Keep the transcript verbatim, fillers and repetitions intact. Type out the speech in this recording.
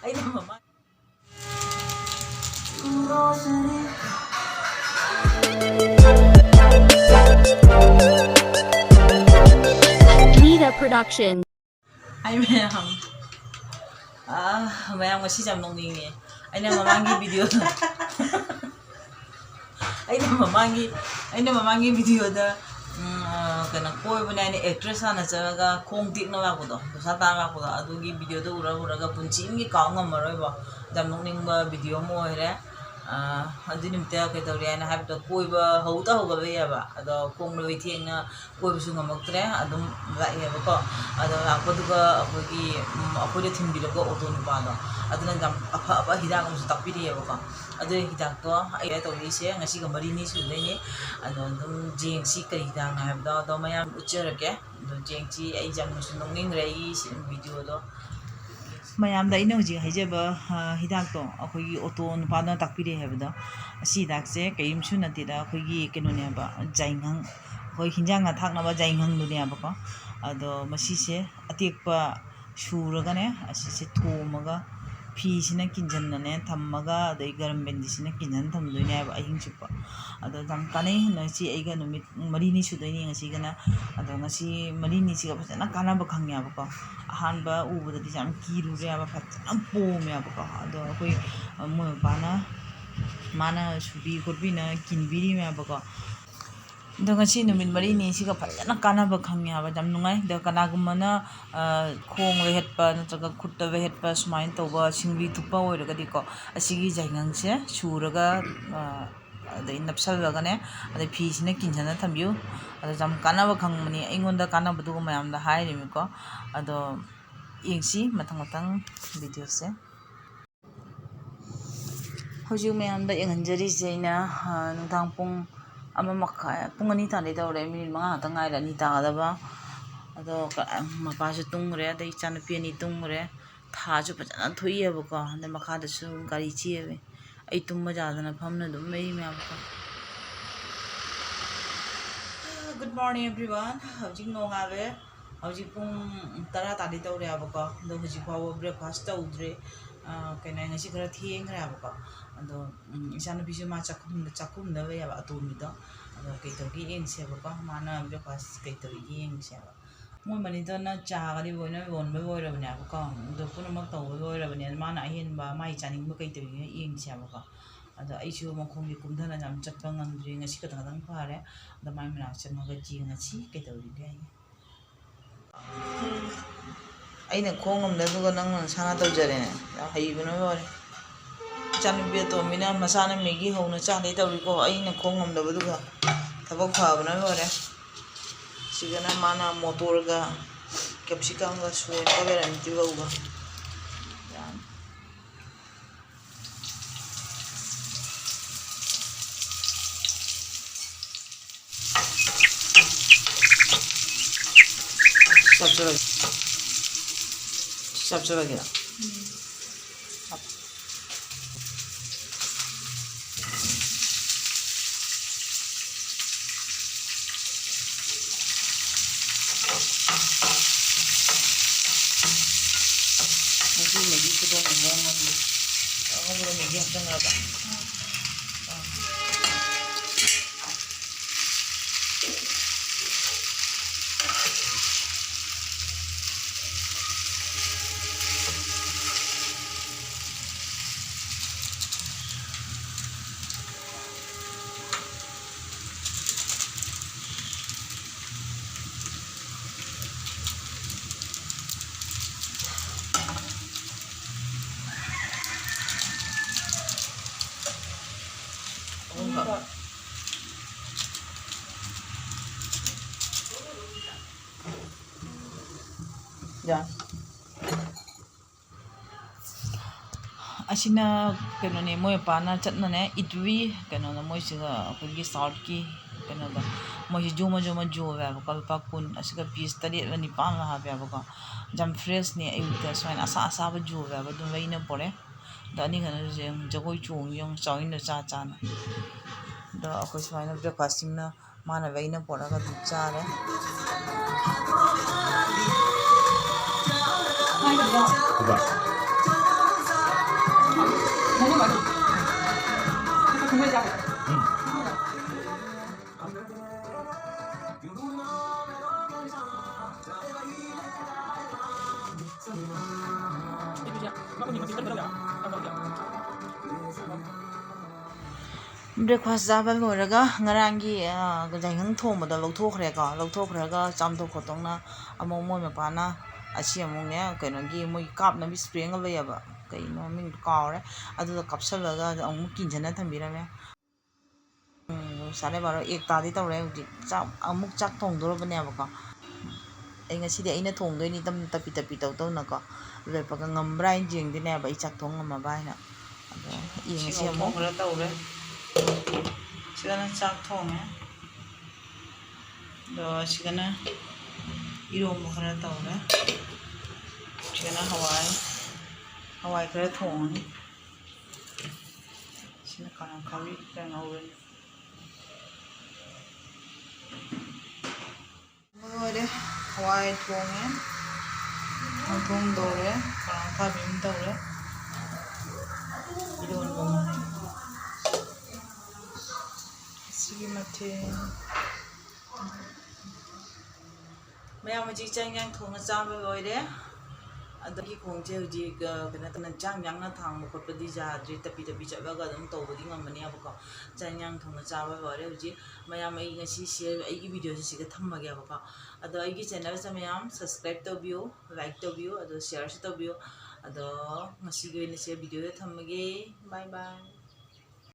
ꯑꯩꯅ ꯃꯃꯥꯡ Nida Production. ꯍꯥꯏ ꯃꯌꯥꯝ꯫ ꯑꯥ, ꯃꯌꯥꯝ ꯉꯁꯤꯁꯦ ꯌꯥꯝ ꯅꯣꯛꯅꯤꯡꯉꯦ꯫ ꯑꯩꯅ ꯃꯃꯥꯡꯒꯤ ꯚꯤꯗꯤꯑꯣꯗ, ꯑꯩꯅ ꯃꯃꯥꯡꯒꯤ, ꯑꯩꯅ ꯃꯃꯥꯡꯒꯤ ꯚꯤꯗꯤꯑꯣꯗ, ꯎꯝ, ꯑꯥ, ꯀꯩꯅꯣ, ꯀꯣꯏꯕꯅꯦ ꯍꯥꯏꯅ ꯑꯦꯛꯇ꯭ꯔꯦꯁ ꯍꯥꯟꯅ ꯆꯠꯂꯒ ꯈꯣꯡ ꯇꯦꯛꯅ ꯂꯥꯛꯄꯗꯣ, ꯗꯣꯁꯥ ꯇꯥꯔ ꯂꯥꯛꯄꯗꯣ, ꯑꯗꯨꯒꯤ ꯚꯤꯗꯤꯑꯣꯗꯣ ꯎꯔ ꯎꯔꯒ ꯄꯨꯟꯁꯤ ꯑꯃꯒꯤ ꯀꯥꯎ ꯉꯝꯃꯔꯣꯏꯕ꯫ ꯌꯥꯝ ꯅꯣꯛꯅꯤꯡꯕ ꯚꯤꯗꯤꯑꯣ ꯑꯃ ꯑꯣꯏꯔꯦ꯫ ꯑꯥ, ꯑꯗꯨ ꯅꯨꯃꯤꯠꯇ ꯀꯩꯗꯧꯔꯦ ꯍꯥꯏꯅ ꯍꯥꯏꯕꯗ, ꯀꯣꯏꯕ ꯍꯧꯗ ꯍꯧꯒꯠꯂꯛꯑꯦꯕ, ꯑꯗꯣ ꯈꯣꯡ ꯂꯣꯏ ꯊꯦꯡꯅ ꯀꯣꯏꯕꯁꯨ ꯉꯝꯃꯛꯇ꯭ꯔꯦ, ꯑꯗꯨꯝ ꯂꯥꯛꯑꯦꯕꯀꯣ꯫ ꯑꯗꯣ ꯂꯥꯛꯄꯗꯨꯒ ꯑꯩꯈꯣꯏꯒꯤ, ꯎꯝ, ꯑꯩꯈꯣꯏꯗ ꯊꯤꯟꯕꯤꯔꯛꯄ ꯑꯣꯇꯣ ꯅꯨꯄꯥꯗꯣ, ꯑꯗꯨꯅ ꯌꯥꯝ ꯑꯐꯕ ꯍꯤꯗꯥꯛ ꯑꯃꯁꯨ ꯇꯥꯛꯄꯤꯔꯛꯑꯦꯕꯀꯣ꯫ ꯑꯗꯨ ꯍꯤꯗꯥꯛꯇꯣ ꯑꯩ ꯇꯧꯔꯛꯏꯁꯦ ꯉꯁꯤꯒ ꯃꯔꯤꯅꯤ ꯁꯨꯗꯣꯏꯅꯤ꯫ ꯑꯗꯣ ꯑꯗꯨꯝ ꯌꯦꯡꯁꯤ ꯀꯔꯤ ꯍꯤꯗꯥꯛꯅꯣ ꯍꯥꯏꯕꯗꯣ, ꯑꯗꯣ ꯃꯌꯥꯝ ꯎꯠꯆꯔꯛꯀꯦ꯫ ꯑꯗꯣ ꯌꯦꯡꯁꯤ, ꯑꯩ ꯌꯥꯝꯅꯁꯨ ꯅꯣꯛꯅꯤꯡꯈ꯭ꯔꯦ ꯑꯩꯒꯤ ꯁꯤ ꯚꯤꯗꯤꯑꯣꯗꯣ꯫ ꯃꯌꯥꯝꯗ ꯑꯩꯅ ꯍꯧꯖꯤꯛ ꯍꯥꯏꯖꯕ, ꯑ, ꯍꯤꯗꯥꯛꯇꯣ, ꯑꯩꯈꯣꯏꯒꯤ ꯑꯣꯇꯣ ꯅꯨꯄꯥꯗꯨꯅ ꯇꯥꯛꯄꯤꯔꯛꯑꯦ ꯍꯥꯏꯕꯗꯣ, ꯑꯁꯤ ꯍꯤꯗꯥꯛꯁꯦ ꯀꯔꯤꯝꯁꯨ ꯅꯠꯇꯦꯗ, ꯑꯩꯈꯣꯏꯒꯤ ꯀꯩꯅꯣꯅꯦꯕ, ꯌꯥꯏꯉꯪ, ꯑꯩꯈꯣꯏ ꯍꯤꯟꯖꯥꯡꯗ ꯊꯥꯛꯅꯕ ꯌꯥꯏꯉꯪꯗꯨꯅꯦꯕꯀꯣ꯫ ꯑꯗꯣ ꯃꯁꯤꯁꯦ ꯑꯇꯦꯛꯄ ꯁꯨꯔꯒꯅꯦ, ꯑꯁꯤꯁꯦ ꯊꯣꯝꯃꯒ, ꯐꯤꯁꯤꯅ ꯀꯤꯟꯖꯟꯅꯅꯦ ꯊꯝꯃꯒ, ꯑꯗꯩ ꯒꯔꯝ ꯕꯦꯟꯗꯤꯁꯤꯅ ꯀꯤꯟꯖꯟ ꯊꯝꯗꯣꯏꯅꯦꯕ ꯑꯍꯤꯡ ꯆꯨꯞꯄ꯫ ꯑꯗꯣ ꯌꯥꯝ ꯀꯥꯟꯅꯩ꯫ ꯉꯁꯤ ꯑꯩꯒ ꯅꯨꯃꯤꯠ ꯃꯔꯤꯅꯤ ꯁꯨꯗꯣꯏꯅꯤ ꯉꯁꯤꯒꯅ꯫ ꯑꯗꯣ ꯉꯁꯤ ꯃꯔꯤꯅꯤꯁꯤꯒ ꯐꯖꯅ ꯀꯥꯟꯅꯕ ꯈꯪꯉꯦꯕꯀꯣ꯫ ꯑꯍꯥꯟꯕ ꯎꯕꯗꯗꯤ ꯌꯥꯝ ꯀꯤꯔꯨꯔꯦꯕ, ꯐꯖꯅ ꯄꯣꯝꯃꯦꯕꯀꯣ꯫ ꯑꯗꯣ ꯑꯩꯈꯣꯏ, ꯑ, ꯃꯣꯏ ꯃꯄꯥꯅ, ꯃꯥꯅ ꯁꯨꯕꯤ ꯈꯣꯠꯄꯤꯅ ꯀꯤꯟꯕꯤꯔꯤꯃꯦꯕꯀꯣ꯫ ꯑꯗꯣ ꯉꯁꯤ ꯅꯨꯃꯤꯠ ꯃꯔꯤꯅꯤꯁꯤꯒ ꯐꯖꯅ ꯀꯥꯟꯅꯕ ꯈꯪꯉꯦ ꯍꯥꯏꯕ, ꯌꯥꯝ ꯅꯨꯡꯉꯥꯏ꯫ ꯑꯗꯣ ꯀꯅꯥꯒꯨꯝꯕꯅ, ꯑ, ꯈꯣꯡꯗ ꯍꯦꯠꯄ ꯅꯠꯇ꯭ꯔꯒ ꯈꯨꯠꯇ ꯍꯦꯠꯄ ꯁꯨꯃꯥꯏꯅ ꯇꯧꯕ ꯁꯤꯡꯂꯤ ꯊꯨꯞꯄ ꯑꯣꯏꯔꯒꯗꯤꯀꯣ, ꯑꯁꯤꯒꯤ ꯌꯥꯏꯉꯪꯁꯦ ꯁꯨꯔꯒ, ꯑ, ꯑꯗꯩ ꯅꯞꯁꯜꯂꯒꯅꯦ, ꯑꯗꯩ ꯐꯤꯁꯤꯅ ꯀꯤꯟꯖꯅ ꯊꯝꯕꯤꯌꯨ꯫ ꯑꯗꯣ ꯌꯥꯝ ꯀꯥꯟꯅꯕ ꯈꯪꯕꯅꯤ, ꯑꯩꯉꯣꯟꯗ ꯀꯥꯟꯅꯕꯗꯨꯒ ꯃꯌꯥꯝꯗ ꯍꯥꯏꯔꯤꯕꯅꯤꯀꯣ꯫ ꯑꯗꯣ ꯌꯦꯡꯁꯤ ꯃꯊꯪ ꯃꯊꯪ ꯚꯤꯗꯤꯑꯣꯁꯦ꯫ ꯍꯧꯖꯤꯛ ꯃꯌꯥꯝꯗ ꯌꯦꯡꯍꯟꯖꯔꯤꯁꯦ ꯑꯩꯅ, ꯑ, ꯅꯨꯡꯗꯥꯡ ꯄꯨꯡ ꯑꯃ ꯃꯈꯥꯏ, ꯄꯨꯡ ꯑꯅꯤ ꯇꯥꯗꯣꯏ ꯇꯧꯔꯦ, ꯃꯤꯅꯤꯠ ꯃꯉꯥ ꯈꯛꯇ ꯉꯥꯏꯔꯦ ꯑꯅꯤ ꯇꯥꯒꯗꯕ꯫ ꯑꯗꯣ ꯀ-, ꯃꯄꯥꯁꯨ ꯇꯨꯝꯈ꯭ꯔꯦ, ꯑꯗꯩ ꯏꯆꯥꯅꯨꯄꯤ ꯑꯅꯤ ꯇꯨꯝꯈ꯭ꯔꯦ꯫ ꯊꯥꯁꯨ ꯐꯖꯅ ꯊꯣꯛꯏꯑꯕꯀꯣ, ꯑꯗꯩ ꯃꯈꯥꯗꯁꯨ ꯒꯥꯔꯤ ꯆꯦꯜꯂꯦ꯫ ꯑꯩ ꯇꯨꯝꯕ ꯌꯥꯗꯅ ꯐꯝꯅ ꯑꯗꯨꯝ ꯂꯩꯔꯤꯃꯦꯕꯀꯣ꯫ Good morning everyone. ꯍꯧꯖꯤꯛ ꯅꯣꯡꯉꯥꯜꯂꯦ꯫ ꯍꯧꯖꯤꯛ ꯄꯨꯡ ꯇꯔꯥ ꯇꯥꯗꯤ ꯇꯧꯔꯦꯕꯀꯣ꯫ ꯑꯗꯣ ꯍꯧꯖꯤꯛ ꯐꯥꯎꯕ breakfast ꯇꯧꯗ꯭ꯔꯤ꯫ ꯑꯥ, ꯀꯩꯅꯣ, ꯉꯁꯤ ꯈꯔ ꯊꯦꯡꯈ꯭ꯔꯦꯕꯀꯣ꯫ ꯑꯗꯣ, ꯎꯝ, ꯏꯆꯥꯅꯨꯄꯤꯁꯨ ꯃꯥ ꯆꯥꯛꯈꯨꯝꯗ, ꯆꯥꯛꯈꯨꯝꯗ ꯂꯩꯌꯦꯕ, ꯑꯇꯣꯝꯕꯤꯗꯣ꯫ ꯑꯗꯣ ꯀꯩ ꯇꯧꯒꯦ ꯌꯦꯡꯁꯦꯕꯀꯣ, ꯃꯥꯅ breakfast ꯀꯩ ꯇꯧꯔꯤꯒꯦ ꯌꯦꯡꯁꯦꯕ꯫ ꯃꯣꯏ ꯃꯅꯤꯗꯅ ꯆꯥꯒꯗꯤ ꯂꯣꯏꯅ ꯂꯣꯟꯕ ꯂꯣꯏꯔꯕꯅꯦꯕꯀꯣ꯫ ꯑꯗꯣ ꯄꯨꯝꯅꯃꯛ ꯇꯧꯕ ꯂꯣꯏꯔꯕꯅꯦ꯫ ꯃꯥꯅ ꯑꯍꯦꯟꯕ ꯃꯥꯏ ꯆꯥꯅꯤꯡꯕ ꯀꯩ ꯇꯧꯔꯤꯒꯦ ꯌꯦꯡꯁꯦꯕꯀꯣ꯫ ꯑꯗꯣ ꯑꯩꯁꯨ ꯃꯈꯣꯡꯒꯤ ꯀꯨꯝꯊꯅ ꯌꯥꯝ ꯆꯠꯄ ꯉꯝꯗ꯭ꯔꯤ꯫ ꯉꯁꯤ ꯈꯛꯇꯪ ꯈꯛꯇꯪ ꯐꯔꯦ꯫ ꯑꯗꯣ ꯃꯥꯏ ꯃꯅꯥꯛ ꯆꯪꯉꯒ ꯌꯦꯡꯉꯁꯤ ꯀꯩꯗꯧꯔꯤꯒꯦ ꯍꯥꯏꯅ꯫ ꯑꯩꯅ ꯈꯣꯡ ꯉꯝꯗ, ꯑꯗꯨꯒ ꯅꯪꯅ ꯅꯁꯥꯅ ꯇꯧꯖꯔꯦꯅꯦ꯫ ꯌꯥꯝ ꯍꯩꯕꯅ ꯂꯣꯏꯔꯦ꯫ ꯏꯆꯥꯅꯨꯄꯤ ꯑꯇꯣꯝꯕꯤꯅ ꯃꯁꯥꯅ ꯃꯦꯒꯤ ꯍꯧꯅ ꯆꯥꯗꯩ ꯇꯧꯔꯤꯀꯣ, ꯑꯩꯅ ꯈꯣꯡ ꯉꯝꯗꯕꯗꯨꯒ꯫ ꯊꯕꯛ ꯐꯕꯅ ꯂꯣꯏꯔꯦ꯫ ꯁꯤꯗꯅ ꯃꯥꯅ ꯃꯣꯇꯣꯔꯒ ꯀꯦꯞꯁꯤꯀꯝꯒ ꯁꯣꯏꯔꯒ ꯂꯩꯔꯝꯃꯤ ꯇꯤꯜꯍꯧꯒ꯫ ꯌꯥꯝ ꯆꯞꯆꯔꯒꯦ꯫ ꯆꯞꯆꯔꯒꯦ꯫ ꯉꯁꯤ ꯃꯦꯒꯤ ꯈꯨꯊꯣꯡꯒꯤ ꯃꯑꯣꯡ ꯑꯃꯅꯤ꯫ ꯑꯉꯧꯕꯗ ꯃꯦꯒꯤ ꯍꯥꯞꯆꯟꯈ꯭ꯔꯕ? ꯑꯥ꯫ ꯌꯥ꯫ ꯑꯁꯤꯅ ꯀꯩꯅꯣꯅꯦ, ꯃꯣꯏ ꯃꯄꯥꯅ ꯆꯠꯅꯅꯦ, ꯏꯗꯂꯤ ꯀꯩꯅꯣꯗ, ꯃꯣꯏꯁꯤꯒ ꯑꯩꯈꯣꯏꯒꯤ ꯁꯥꯎꯠꯀꯤ ꯀꯩꯅꯣꯗ, ꯃꯣꯏꯁꯤ ꯖꯣꯃ ꯖꯣꯃ ꯖꯣꯕ ꯍꯥꯏꯕꯀꯣ, ꯂꯨꯄꯥ ꯀꯨꯟ, ꯑꯁꯤꯒ ꯄꯤꯁ ꯇꯔꯦꯠꯂ ꯅꯤꯄꯥꯜꯂ ꯍꯥꯞꯄꯦꯕꯀꯣ꯫ ꯌꯥꯝ ꯐ꯭ꯔꯦꯁꯅꯦ, ꯑꯌꯨꯛꯇ ꯁꯨꯃꯥꯏꯅ ꯑꯁꯥ ꯑꯁꯥꯕ ꯖꯣꯕ ꯍꯥꯏꯕ ꯑꯗꯨꯝ ꯂꯩꯅ ꯄꯣꯔꯛꯑꯦ꯫ ꯑꯗꯣ ꯑꯅꯤꯈꯛꯅꯁꯨ ꯌꯦꯡꯉꯨ, ꯖꯒꯣꯏ ꯆꯣꯡꯉꯤ ꯌꯦꯡꯉꯨ, ꯆꯥꯎꯏꯟꯗ ꯆꯥ ꯆꯥꯅ꯫ ꯑꯗꯣ ꯑꯩꯈꯣꯏ ꯁꯨꯃꯥꯏꯅ ꯕ꯭ꯔꯦꯛꯐꯥꯁꯁꯤꯡꯅ ꯃꯥꯅ ꯂꯩꯅ ꯄꯣꯔꯛꯑꯒ ꯑꯗꯨꯝ ꯆꯥꯔꯦ꯫ ꯎꯕ꯫ Breakfast ꯆꯥꯕ ꯂꯣꯏꯔꯒ ꯉꯔꯥꯡꯒꯤ, ꯑ, ꯌꯥꯏꯉꯪ ꯊꯣꯡꯕꯗꯣ ꯂꯧꯊꯣꯛꯈ꯭ꯔꯦꯀꯣ꯫ ꯂꯧꯊꯣꯛꯈ꯭ꯔꯒ ꯆꯥꯝꯊꯣꯛ ꯈꯣꯠꯇꯣꯛꯅ ꯑꯃꯨꯛ ꯃꯣꯏ ꯃꯄꯥꯅ ꯑꯁꯤ ꯑꯃꯨꯛꯅꯦ, ꯀꯩꯅꯣꯒꯤ ꯃꯣꯏ ꯀꯥꯞꯅꯕ spray ꯑꯃ ꯂꯩꯌꯦꯕ, ꯀꯩꯅꯣ ꯃꯃꯤꯡꯗꯣ ꯀꯥꯎꯔꯦ꯫ ꯑꯗꯨꯗꯣ ꯀꯥꯞꯁꯜꯂꯒ ꯑꯃꯨꯛ ꯀꯤꯟꯖꯅ ꯊꯝꯕꯤꯔꯝꯃꯦ꯫ ꯎꯝ, ꯁꯥꯔꯦ ꯕꯥꯔꯣ ꯑꯦꯛ ꯇꯥꯗꯤ ꯇꯧꯔꯦ ꯍꯧꯖꯤꯛ꯫ ꯆꯥꯛ, ꯑꯃꯨꯛ ꯆꯥꯛ ꯊꯣꯡꯗꯣꯔꯕꯅꯦꯕꯀꯣ꯫ ꯑꯩ ꯉꯁꯤꯗꯤ ꯑꯩꯅ ꯊꯣꯡꯗꯣꯏꯅꯤ, ꯇꯞ-, ꯇꯞꯄꯤ ꯇꯞꯄꯤ ꯇꯧ ꯇꯧꯅꯀꯣ꯫ ꯂꯣꯏꯔꯛꯄꯒ ꯉꯝꯕ꯭ꯔꯥ ꯍꯥꯏꯅ ꯌꯦꯡꯗꯣꯏꯅꯦꯕ, ꯑꯩ ꯆꯥꯛ ꯊꯣꯡ ꯉꯝꯃꯕ ꯍꯥꯏꯅ꯫ ꯑꯗꯣ ꯌꯦꯡꯉꯁꯤ ꯁꯤꯒ ꯑꯃꯨꯛ꯫ ꯈꯔ ꯇꯧꯔꯦ꯫ ꯁꯤꯗꯅ ꯆꯥꯛ ꯊꯣꯡꯉꯦ꯫ ꯑꯗꯣ ꯁꯤꯗꯅ ꯏꯔꯣꯝꯕ ꯈꯔ ꯇꯧꯔꯦ꯫ ꯁꯤꯗꯅ ꯍꯋꯥꯏ, ꯍꯋꯥꯏ ꯈꯔ ꯊꯣꯡꯉꯅꯤ꯫ ꯁꯤꯅ ꯀꯥꯂꯪꯈꯥꯕꯤ ꯈꯔ ꯉꯧꯔꯅꯤ꯫ ꯂꯣꯏꯔꯦ꯫ ꯍꯋꯥꯏ ꯊꯣꯡꯉꯦ, ꯈꯣꯡꯗ꯭ꯔꯨꯝ ꯇꯧꯔꯦ, ꯀꯥꯂꯪꯈꯥꯕꯤ ꯑꯃ ꯇꯧꯔꯦ, ꯏꯔꯣꯟꯕ ꯑꯃ꯫ ꯁꯤꯒꯤ ꯃꯊꯦꯜ꯫ ꯃꯌꯥꯝ ꯍꯧꯖꯤꯛ ꯆꯥꯛ ꯏꯟꯖꯥꯡ ꯊꯣꯡꯉ ꯆꯥꯕ ꯂꯣꯏꯔꯦ꯫ ꯑꯗꯒꯤ ꯈꯣꯡꯁꯦ ꯍꯧꯖꯤꯛ, ꯑ, ꯀꯩꯅꯣ ꯇꯧꯅ, ꯆꯥꯛ ꯏꯟꯖꯥꯡꯅ ꯊꯥꯡꯕ ꯈꯣꯠꯄꯗꯤ ꯌꯥꯗ꯭ꯔꯤ, ꯇꯞꯄꯤ ꯇꯞꯄꯤ ꯆꯠꯂꯒ ꯑꯗꯨꯝ ꯇꯧꯕꯗꯤ ꯉꯝꯃꯅꯦꯕꯀꯣ꯫ ꯆꯥꯛ ꯏꯟꯖꯥꯡ ꯊꯣꯡꯉ ꯆꯥꯕ ꯂꯣꯏꯔꯦ ꯍꯧꯖꯤꯛ꯫ ꯃꯌꯥꯝ ꯑꯩ ꯉꯁꯤ share, ꯑꯩꯒꯤ videoꯁꯦ ꯁꯤꯒ ꯊꯝꯃꯒꯦꯕꯀꯣ꯫ ꯑꯗꯣ ꯑꯩꯒꯤ channelꯁꯦ ꯃꯌꯥꯝ subscribe ꯇꯧꯕꯤꯌꯨ, like ꯇꯧꯕꯤꯌꯨ, ꯑꯗꯣ shareꯁꯨ ꯇꯧꯕꯤꯌꯨ꯫ ꯑꯗꯣ ꯉꯁꯤꯒꯤ ꯑꯣꯏꯅ ꯁꯤ videoꯗ ꯊꯝꯃꯒꯦ꯫ Bye bye꯫